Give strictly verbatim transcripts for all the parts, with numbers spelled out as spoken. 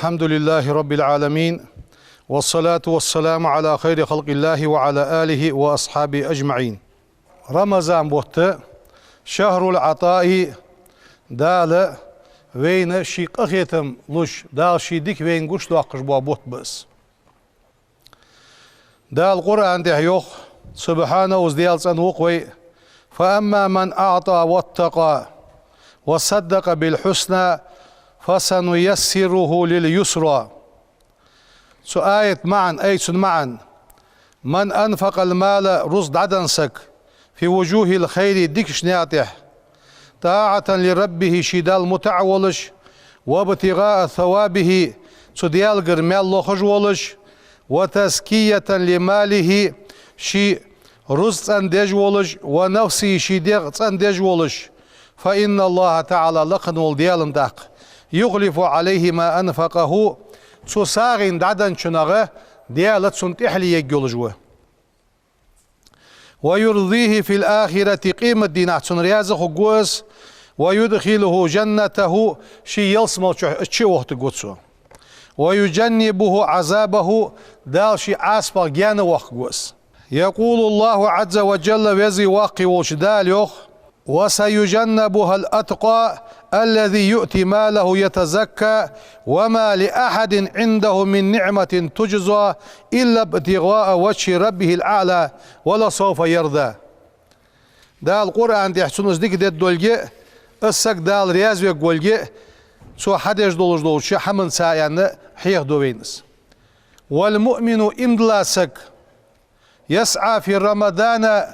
الحمد لله رب العالمين، والصلاة والسلام على خير خلق الله وعلى آله وأصحابه أجمعين. Рамазан бутт, شهر العطاء, Дала вайна ший къахетам луш, Дала ший дика вайна гучадоаккхаш бола бутт ба из. Дала Къуръан тӀа йоах, سبحانه, из Даьла цӀена ва-кх вай: فأما من أعطى واتقى وصدق بالحسنى فسنيسره لليسرى. Цу аята маӀан, ай цун маӀан: من أنفق المال, рузкъа дӀаденна саг, في وجوه الخير, дикача наькъа тӀа, طاعة لربه, ший Далла мутӀахьа волаш, وابتغاء ثوابه, цу Даьлагара маьл лохаш волаш, وتزكية لماله, ший рузкъа цӀендеш волаш, ونفسه, ший дегӀ цӀендеш волаш, فإن الله تعالى, лакха вола Даьла-м тӀаккха, يخلف عليه ما أنفقه, цу сагӀийна дӀаденначунах Даьла цунна тӀехьале ергйолаш ва. ويرضيه في الآخرة, къематдийнахьа цунна раьза хургва из, ويدخله جنته, ший ялсмала чу чу а вахийтаргва цо. ويجنبه عذابه, Дала ший Ӏазапах гаьна воаккхаргва из. يقول الله عز وجل, Веза-Воккха волча Дала йоах: وسيجنبها الأتقى الذي يؤتي ماله يتزكى وما لأحد عنده من نعمة تجزى إلا ابتغاء وجه ربه الأعلى ولسوف يرضى. Дала Къуръан тӀа цунна из дика дергдолга а, из саг Дала раьза вергволга а, цо хьадеш долаш долча хӀаманца, аьнна, хьехаду вайна из. والمؤمن, иман дола саг, يسعى في رمضان,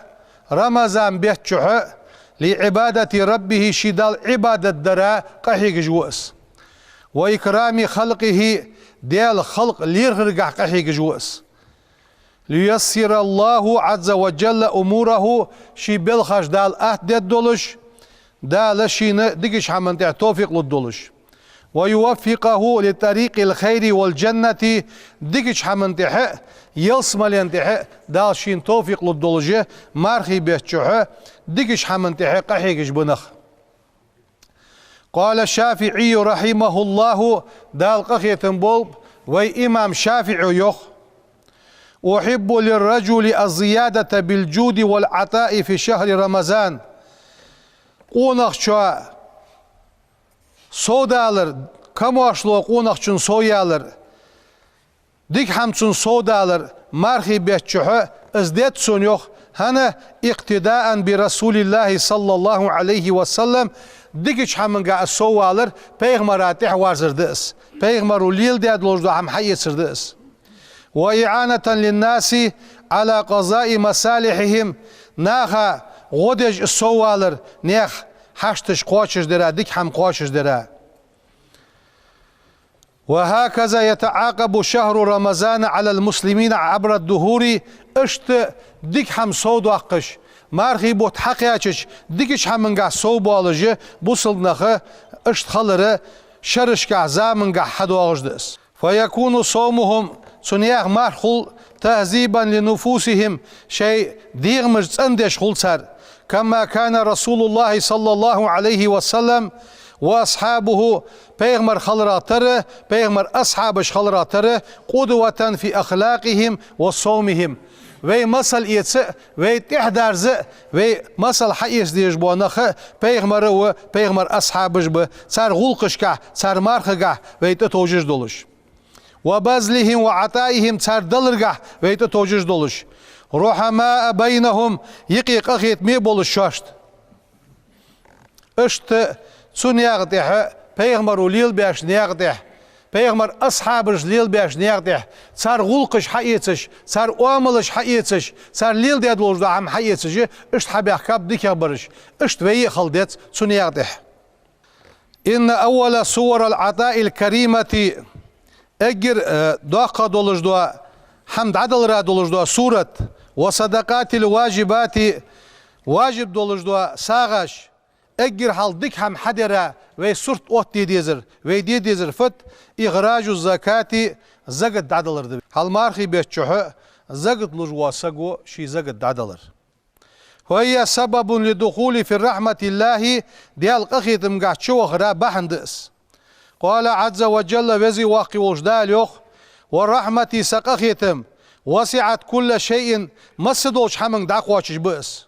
Рамазан бетта чухь, لعبادة ربه, ший Далла Ӏибадат дара къахьегаш ва из. وإكرام خلقه, Даьла халкъ лоархӀаргахьа къахьегаш ва из. لييسر الله عز وجل أموره, ший балхаш Дала атта дергдолаш, Дала шийна дикача хӀаман тӀа товфикъ лургдолаш. ويوفقه لطريق الخير والجنة, дикача хӀаман тӀа а, ялсмален тӀа а Дала шийна товфикъ лургдолаш, мархий бетта чухь дикача хӀаман тӀа къахьегаш ба нах. قال الشافعي رحمه الله, Дала къахетам болба, вай имам ШафиӀо йоах: أحب للرجل الزيادة بالجود والعطاء في شهر رمضان. Къонахчоа совдалар, камоаршал къонахчун совъялар, дика хӀама цун совдалар мархий бетта чухь, из деза цунна, йоах, хӀана, اقتداء برسول الله صلى الله عليه وسلم, дикача хӀамангахьа соввалар пайхамара тӀехьа верзар да из. Пайхамаро леладаь долаш дола хӀама хьаэцар да из. وإعانة للناس على قضاء مصالحهم, наха гӀо деш из соввалар, наьха хьашташ кхоачашдара, дика хӀама кхоачашдара. وهكذا يتعاقب شهر رمضان على المسلمين عبر الدهور. Иштта дика хӀама совдоаккхаш, мархий бутт хьакхаьчача, дикача хӀамангахьа совбоалаш, бусалба нах иштта хилар шерашкахьа, замангахьа хьадоагӀаш да из. فيكون صومهم, цу наьха марха хул, تهذيبا لنفوسهم, шоай дегӀамаш цӀендеш хул цар. كما كان رسول الله صلى الله عليه وسلم وأصحابه, пайхамар хиларах тара, пайхамара асхьабаш хиларах тара, قدوة في أخلاقهم وصومهم. Вай масал эца а, вай тӀехьадарза а, вай масал хьаэца дезаш бола нах а пайхамар а ва, пайхамара асхьабаш а ба, цар гӀулакхашкахьа, цар мархагахьа вай тӀатовжаш долаш. وبذلهم وعطائهم, цар даларгахьа вай тӀатовжаш долаш. رحماء بينهم, юкъе къахетаме болаш шоашта. Иштта цу наькъа тӀа, пайхамаро лелабаьча наькъа тӀа, пайхамара асхьабаша лелабаьча наькъа тӀа, цар гӀулакхаш хьаэцаш, цар оамалаш хьаэцаш, цар леладаь долаш дола хӀама хьаэцаш, иштта хьабаьхкаб дикагӀбараш, иштта вай а хила деза цу наькъа тӀа. إن أول صور العطاء الكريمة, эггара, э, доккха долаш дола, хӀама дӀадалара долаш дола сурат, والصدقات الواجبات, важиб долаш дола сагӀаш, эггара хьалха дика хӀама хьадара вай сурт оттаде дезар, вай де дезар фуд, إخراج الزكاة, закат дӀадалар да. Хьал мархий бетта чухь закат луш вола саго ший закат дӀадалар. فهي سبب للدخول في رحمة الله, Даьла къахетамгахьа чувахара бахьан да из. قال عز وجل, Веза-Воккха волча Дала йоах: ورحمتي, са къахетам, وسعت كل شيء, масса долча хӀаманга дӀакхоачаш ба из.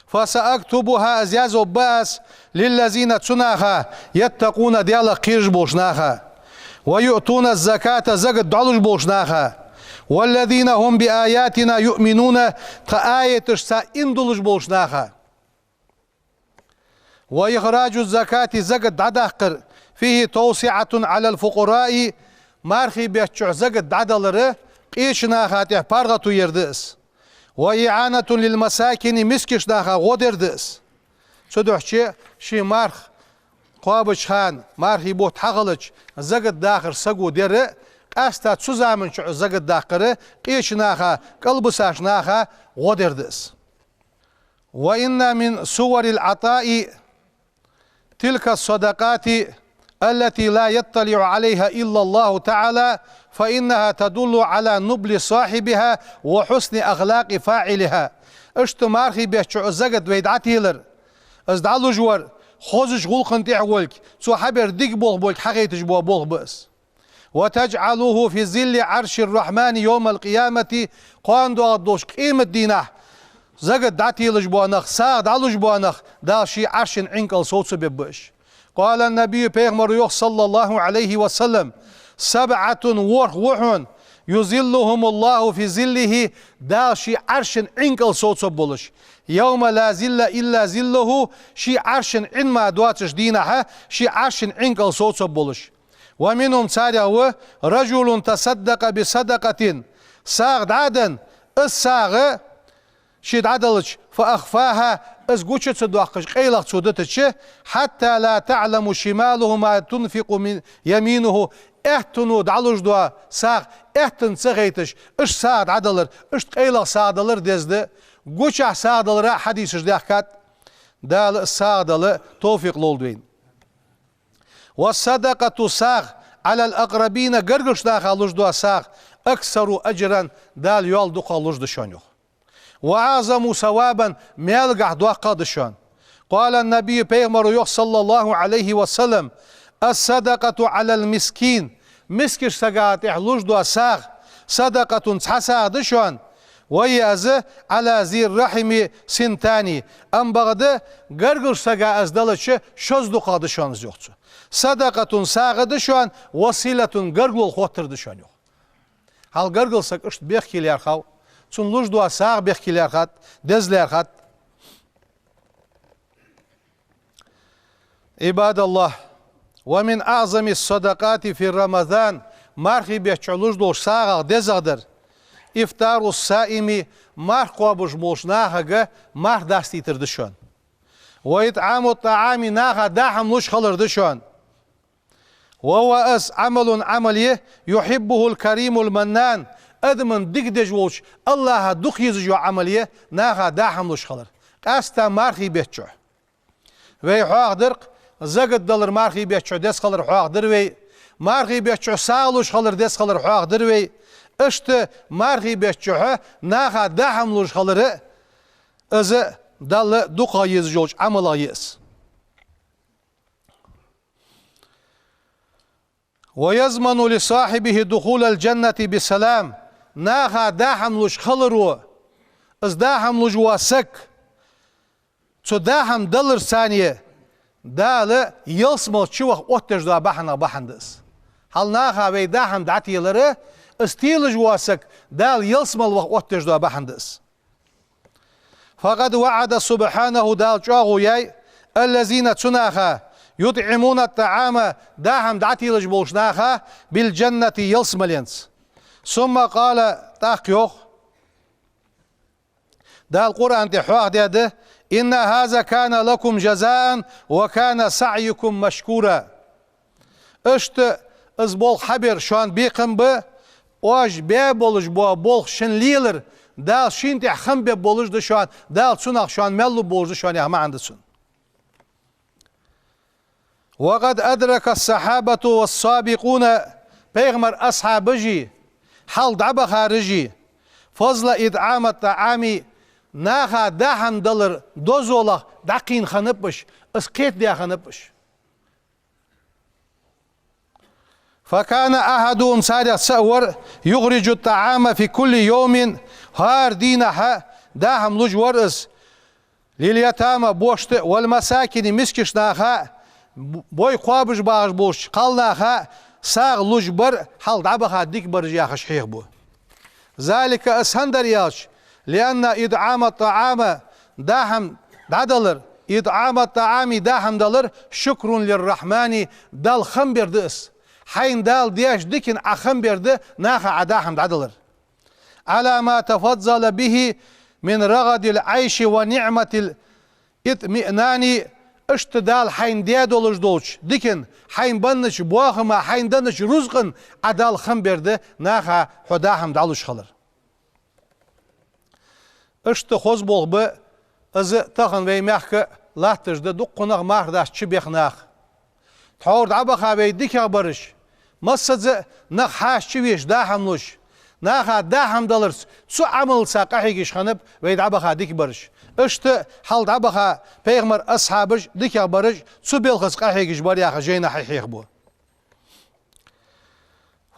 فسأكتبها, из язбергба аз, للذين, цу наха, يتقون, Даьлах кхераш болча наха, ويؤتون الزكاة, закат дӀалуш болча наха, والذين هم بآياتنا يؤمنون, тха аяташца иман дуллаш болча наха. وإخراج الزكاة, закат дӀадаккхар, فيه توسعة على الفقراء, мархий бетта чухь закат дӀадалар къеча наха тӀа паргӀато яр да из. وإعانة للمساكين, мискача наха гӀо дар да из. Цудухьа ший марха кхоабача хана, мархий бутт хьахилча, закат дахар саго дар, къаьстта цу заман чухь закат даккхар къеча наха, кӀалбисача наха гӀо дар да из. وإن من صور العطاء تلك الصدقات التي لا يطلع عليها إلا الله تعالى، فإنها تدل على نبل صاحبها وحسن أخلاق فاعلها. Иштта мархий бетта чухь закат вай дӀателар, из дӀалуш вар хозача гӀулакха тӀа волга, цо хьабер дика болх болга хьахайташ бола болх ба из. وتجعله في ظل عرش الرحمن يوم القيامة, кхоана доагӀаш долча къематдийнахьа закат дӀателаш бола нах, сагӀа дӀалуш бола нах Дала ший Ӏарша Ӏин кӀал совцабергба уж. قال النبي, пайхамара йоах, صلى الله عليه وسلم: سبعة, ворхӀ ва хьона, يظلهم الله في ظله, Дала ший Ӏарша Ӏин кӀал совцаргболаш, يوم لا ظل إلا ظله, ший Ӏарша Ӏин мара доацача дийнахьа ший Ӏарша Ӏин кӀал совцаргболаш. ومنهم, царех ва, رجل تصدق بصدقة, сагӀа дӀаденна, из сагӀа ше дӀаделча, فأخفاها, из гуча ца доаккхаш, къайлагӀа цо дитача, حتى لا تعلم شماله ما تنفق من يمينه, аьттув дӀалуш дола сагӀа аьттан ца хайташ, иштта сагӀа дӀаделар, иштта къайлагӀа сагӀа делар деза да, гучахьа сагӀа делара хьадисаш даьхкад. Дала сагӀа дала товфикъ лолда вайна. والصدقة, сагӀа, على الأقربين, гаргарча наха луш дола сагӀа, أكثر أجرا, Дала йоал дукхагӀа луш да шоана, йоах. وأعظم ثوابا, маьлагахьа доккхагӀа да шоана. قال النبي, пайхамара йоах, صلى الله عليه وسلم: الصدقة على المسكين, мискача сага тӀа луш дола сагӀа, صدقة, цхьа сагӀа да шоана, ва из, على ذي الرحم ثنتان, амма бакъда гаргарча сага из делча шозза дукхагӀа да шоана из, йоах цо. صدقة, сагӀа да шоана, وصلة, гаргало хоттар да шоана, йоах. Хьал гаргара саг иштта бехке лаьрхӀав, цунна луш дола сагӀа бехке лаьрхӀад, деза лаьрхӀад. عباد الله, ومن أعظم الصدقات في رمضان, мархий бетта чухь луш долча сагӀех дезагӀдар, إفطار الصائم, марха кхоабаш болча нахага марха дастийтар да шоана. وإطعام الطعام, наха даа хӀама луш хилар да шоана. وهو, из, عمل, Ӏамал я, يحبه الكريم المنان, адамашта дика деш волча АллахӀа дукха езаш йола Ӏамал я наха даа хӀама луш хилар, къаьстта мархий бетта чухь. Вай хьоахадир-кх, закат далар мархий бетта чухь деза хилар хьоахадир вай, мархий бетта чухь сагӀа луш хилар деза хилар хьоахадир вай. Иштта мархий бетта чухь наха даа хӀама луш хилар а, из Далла дукхагӀа езаш йолча Ӏамалех я из. ويضمن لصاحبه دخول الجنة بسلام. Наха даа хӀама луш хиларо, из даа хӀама луш вола саг, цу даа хӀама даларца цхьана Дала ялсмале чуваха оттадеш дола бахьанех бахьан да из. Хьал наха вай даа хӀама дӀателар, из телаш вола саг Дала ялсмале ваха оттадеш дола бахьан да из. فقد وعد سبحانه, Дала чӀоагӀо яьй, الذين, цу наха, يطعمون الطعام, даа хӀама дӀателаш болча наха, بالجنة, ялсмаленца. ثم قال, тӀаккха йоах, Дала Къуръан тӀа хьоахадаьд: إن هذا كان لكم جزاء وكان سعيكم مشكورا. Иштта из болх хьабар шоана бекхам ба, оаш баь болаш бола болх шун лелар Дала шийна тӀа хам бергболаш да шоана, Дала цунах шоана маьл лургболаш да шоана яха маӀан да цун. وقد أدرك الصحابة والسابقون, пайхамара асхьабаша, хьалха дӀабахараш, فضل إطعام الطعام, наха даа хӀама далар дозалах дӀакхийна хиннаб уж, из кхетадаь хиннаб уж. فكان أحدهم, царех цаӀ вар, يخرج الطعام في كل يوم, хӀара дийнахьа даа хӀама луш вар из, لليتامى, бошта, والمساكين, мискача наха, бой кхоабаш багӀаш болча кхалнаха сагӀа луш бар, хьалха дӀабаха дика бараш яхаш хьехабу. ذلك, из хӀана дар аьлча, لأن إطعام الطعام, даа хӀама дӀадалар, إطعام الطعام, даа хӀама далар, شكر للرحمن, Далла хам бер да из. Хьайна Дала деш дикана Ӏа хам бер да, наха Ӏа даа хӀама дӀадалар. على ما تفضل به من رغد العيش ونعمة الاطمئنان, иштта Дала хьайна даь долаш долча дикана, хьайна беннача боахама, хьайна деннача рузкъана Ӏа Далла хам бер да, наха хьо даа хӀама дӀалуш хилар. Иштта хоза болх ба из тахан вай мехка латташ да, дуккханах марха даста чубех нах. Тхьовра дӀабаха вай дикагӀбараш, массаза а нах хьаьша чувеш даа хӀама луш, наха даа хӀама даларца, цу Ӏамалца къахьегаш хиннаб вай дӀабаха дикабараш. Иштта хьалха дӀабаха пайхамара асхьабаш, дикагӀбараш цу балхаца къахьегаш бар яхаш жайнашка хьехабу.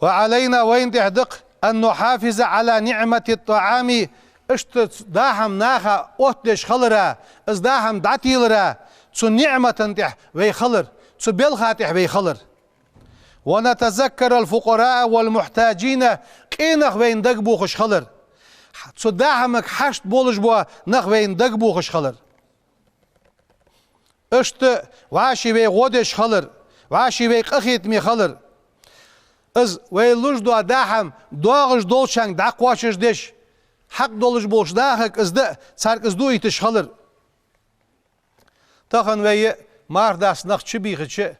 وعلينا, вайна тӀехь да-кх, أن نحافظ على نعمة الطعام, иштта даа хӀама наха оттадеш хилара, из даа хӀама дӀателара, цу ниӀмата тӀехь вай хилар, цу балха тӀехь вай хилар. ونتذكر الفقراء والمحتاجين, къе нах вайна дагабохаш хилар. Цу даа хӀамага хьашт болаш бола нах вайна дагабохаш хилар. Иштта вӀаший вай гӀо деш хилар, вӀаший вай къахетаме хилар. Из вай луш дола даа хӀама доагӀаш долчунга дӀакхоачаш деш, хьакъ долаш болча нахага из даа, царга из дуайташ хилар. Тахан вай марха даста нах чубийхача,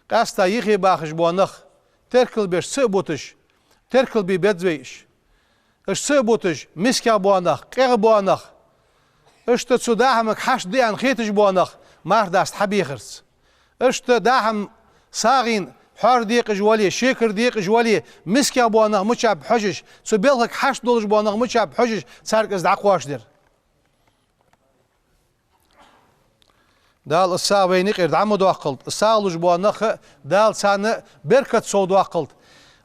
къаьстта юхе бахаш бола нах, теркал беш ца а буташ, теркал бе беза вай уж. Уж ца а буташ, мискагӀа бола нах, къегӀа бола нах, иштта цу даа хӀамага хьашт да аьнна хеташ бола нах марха даста хьабехарца. Иштта даа хӀама сагӀийна хьоар декъаш вале, шекар декъаш вале, мискагӀа бола нах мичаб хьожаш, цу балхага хьашт долаш бола нах мичаб хьожаш, царга из дӀакхоачаш дар. Дала из сагӀа вайна юкъера дӀа ма доаккхалда, из сагӀа луш бола нах а Дала царна беркат совдоаккхалда.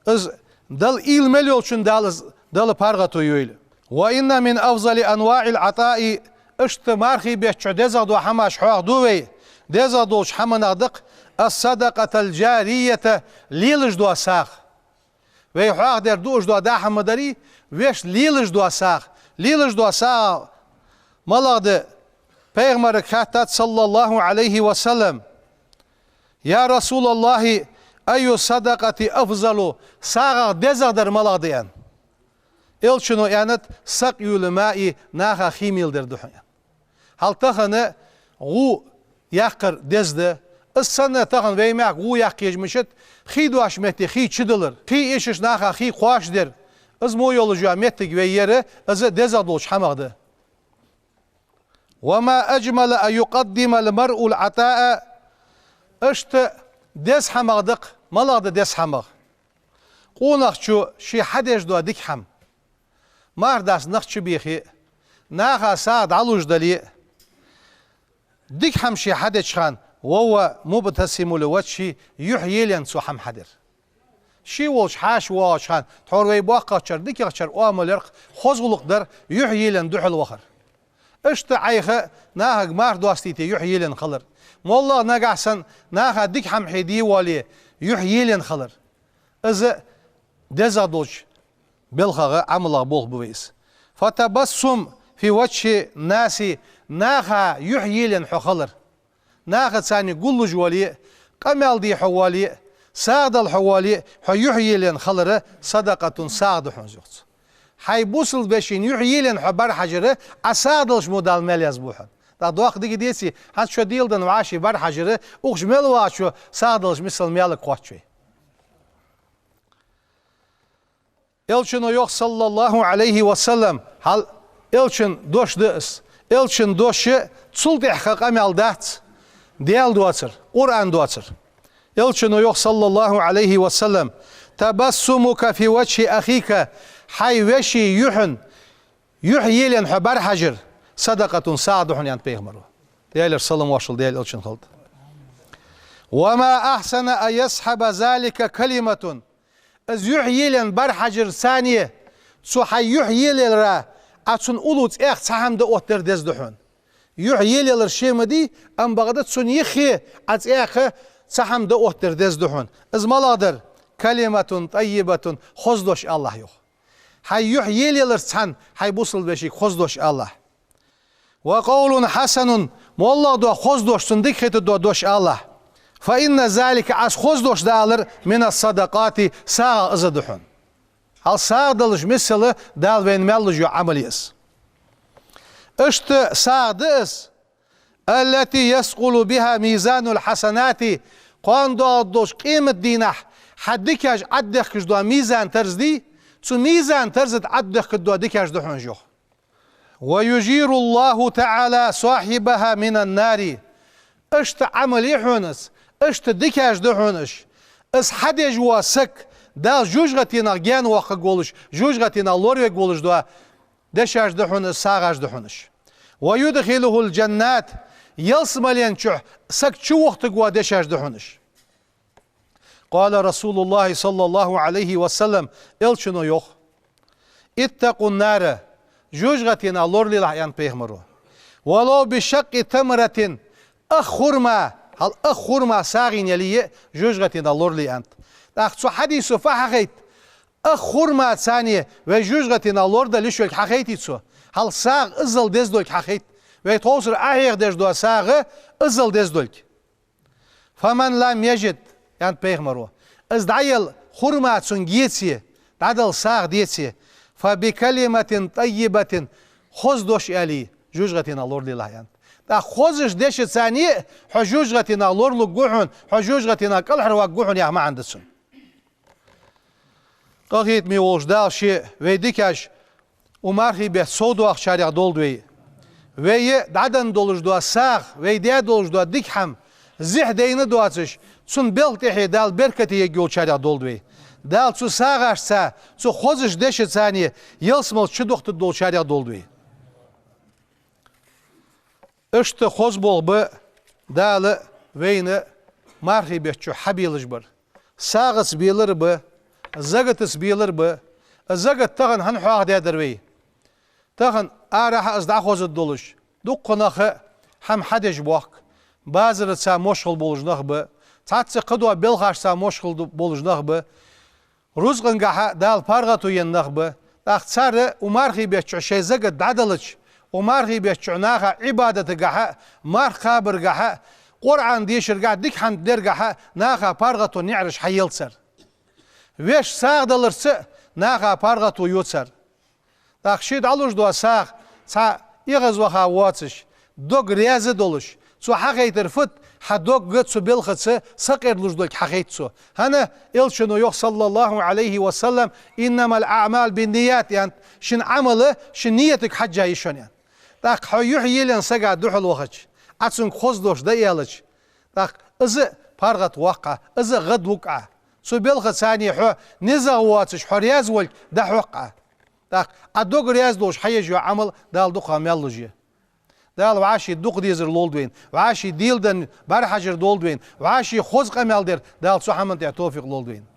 Из Дала уйла мел йолчунна Дала из дала паргӀато йойла. وإن من أفضل أنواع العطاء, иштта мархий бетта чу дезагӀа дола хӀамаш хьоахаду вай, дезагӀа долча хӀаманех да-кх الصدقة الجارية, лелаш дола сагӀа. Вай хьоахадер дуаш дола даа хӀама ма дарий, вешта лелаш дола сагӀа. Лелаш дола сагӀа малагӀа да? Пайхамарага хаьттад, صلى الله عليه وسلم: يا رسول الله، أي الصدقة أفضل؟ СагӀах дезагӀдар малагӀа да, аьнна. Элчано аьннад: سقي الماء, наха хий мелдар да хьона, аьнна. Хьал тахан гӀу яккхар деза да. Из санна тахан вай мехка гӀу яккха еза мишта, хий доаца метте хий чудалар, хий эшаш наха хий кхоачашдар. Из мо йолаш йола моттиг вай яр, из дезагӀа долча хӀамах да. وما أجمل أن يقدم المرء العطاء. Иштта деза хӀамах да-кх, малагӀа да деза хӀамах? Къонахчо ше хьадеш дола дика хӀама. Марха даста нах чубийхе а, наха сагӀа дӀалуш дале а, дика хӀама ше хьадеча хана, وهو مبتسم الوجه, юхь елаенна цо хӀама хьадар. Ше волча хьаьша воагӀача хана, тхьовра вай боккхагӀчар, дикагӀчар оамал яр-кх хоза гӀулакх дар, юхь елаенна духьал вахар. Иштта Ӏайха нахага марха доастийте юхь елаенна хилар. МоллагӀа нагахьа санна наха дика хӀама хьеде воале, юхь елаенна хилар. Из дезагӀа долча балхах, Ӏамалах болх ба вай из. فتبسم في وجه الناس, наха юхь елаенна хьо хилар. Наха царна гуллуш вале а, къамаьл де хьо вале а, сагӀа дала хьо вале а, хьо юхь елаенна хилар صدقة, сагӀа да хьона из, йоах цо. Хьай бусалба вешийна юхь елаенна хьо бӀарахьажар Ӏа сагӀа далаш мо Дала маьл язбу хьона. ТӀаккха доккха дика деций, хӀанз шо дийла даь вӀаший бӀарахьажар, укхаза мел вагӀачо сагӀа далаш мисал маьлага кхоач вай. Элчано йоах, صلى الله عليه وسلم, хьал Элчан дош да из. Элчан дош, цул тӀехьа къамаьл дац, Даьла доацар, Къуръан доацар. Элчано йоах, صلى الله عليه وسلم: تبسمك في وجه أخيك, хьай веший юхьан юхь елаенна хьо бӀарахьажар صدقة, сагӀа да хьона, аьннад пайхамаро. Даьлера салам-моаршал Даьла Элчанна хилда. وما أحسن أن يصحب ذلك كلمة. Из юхь елаенна бӀарахьежар царна, цу хьай юхь елаялара Ӏа цунна уллув цӀаькха цхьа хӀама да оттадар деза да хьона. Юхь елаялар ше ма дий, амма бакъда цунна юххе Ӏа цӀаькха цхьа хӀама да оттадар деза да хьона. Из малагӀа дар? كلمة طيبة, хоза дош алалахь, йоах. Хьай юхь елаяларца цхьана хьай бусалба вешийга хоза дош алалахь. وقول حسن, моллагӀа дола хоза дош, цунна дика хетаргдола дош алалахь. فإن ذلك, из хоза дош дӀаалар, من الصدقات, сагӀах из да хьона. Хьал сагӀа далаш миссел Дала вайна мел луш йола Ӏамал я из. Иштта сагӀа да из, التي يثقل بها ميزان الحسنات, кхоана доагӀаргдолча къематдийнахьа хьа дикаш Ӏодехкаш дола мизан-тарз дий, цу мизан-тарза тӀа Ӏодехкаргдола дикаш да хьона уж, йоах. ويجير الله تعالى صاحبها من النار. Иштта Ӏамал я хьона из, иштта дикаш да хьона уж. Из хьадеш вола саг Дала жожагӀатенах гаьна воаккхаргволаш, жожагӀатенах лоравергволаш дола дешаш да хьона из, сагӀаш да хьона уж. ويدخله الجنة, ялсмален чу саг чувохийтаргвола дешаш да хьона уж. قال رسول الله صلى الله عليه وسلم, Элчано йоах: اتقوا النار, жожагӀатенах лоралелахь, аьннад пайхамаро. ولو بشق تمرة, ах хурма, хьал ах хурма сагӀийна яле а, жожагӀатенах лорале, аьннад. ТӀаккха цу хьадисо фу хьахайт? Ах хурмаца вай жожагӀатенах лорадала йиш йолга хьахайтий цо? Хьал сагӀа иззал деза долга хьахайт. Вай тховсара Ӏохьехадеш дола сагӀа иззал деза долга. فمن لم يجد, аьннад пайхамаро, из дӀаяла хурма цунга еце, дӀадала сагӀа деце, فبكلمة طيبة, хоза дош аьле, жожагӀатенах лоралелахь, аьннад. ТӀаккха хозача дешаца а хьо жожагӀатенах лоралургва хьона, хьо жожагӀатенах кӀалхарваргва хьона яха маӀан да цун. Къахетаме волча Дала ше вай дикаш укх мархий бетта совдоахачарех долда вай. Вай дӀаденна долаш дола сагӀа, вай даь долаш дола дика хӀама зехьа дайна доацаш, цун белха тӀехье Дала беркате ергйолчарех долда вай. Дала цу сагӀашца, цу хозача дешаца ялсмале чудохийтаргдолчарех долда вай. Иштта хоза болх ба Дала вайна мархий бетта чу хьабелаш бар. СагӀаца белар а ба, закатаца белар а ба. Закат тахан хӀана хьоахадаьдар вай? Тахан арахьа из дӀахозаргдолаш, дуккха нах хӀама хьадеш боахк, базараца мошхал болаш нах ба, цхьацца кхыдола белхашца мошхал болаш нах ба. Рузкъангахьа Дала паргӀато енна нах ба. ТӀаккха цар укх мархий бетта чу шоай закат дӀаделча, укх мархий бетта чу наха Ӏибадатагахьа, марха кхабаргахьа, Къуръан дешаргахьа, дика хӀама дергахьа наха паргӀато, наӀараш хьаелл цар. Вешта сагӀа даларца наха паргӀато йо цар. ТӀаккха ше дӀалуш дола сагӀа цхьа эгӀазваха воацаш, дог раьза долаш, цо хьахайтар фуд, хьа догга цу белхаца сакъердалуш долга хьахайт цо. ХӀана? Элчано йоах, صلى الله عليه وسلم: إنما الأعمال بالنيات, аьннад, шун Ӏамал шун нийятага хьежжа я шоана, аьннад. ТӀаккха хьо юхь елаенна сага духьалвахача, Ӏа цунга хоза дош дӀааьлча, тӀаккха из а паргӀатвоаккх Ӏа, из а гӀадвуг Ӏа. Цу белхаца хьо низагӀа воацаш, хьо раьза волга дӀахьокх Ӏа. ТӀаккха Ӏа дог раьза долаш хьаеш йола Ӏамал Дала дукха мел луш я. Дала вӀаший дукха дезар лолда вайна, вӀаший дийладенна бӀарахьажар долда вайна, вӀаший хоза къамаьл дар Дала цу хӀаман тӀа товфикъ лолда вайна.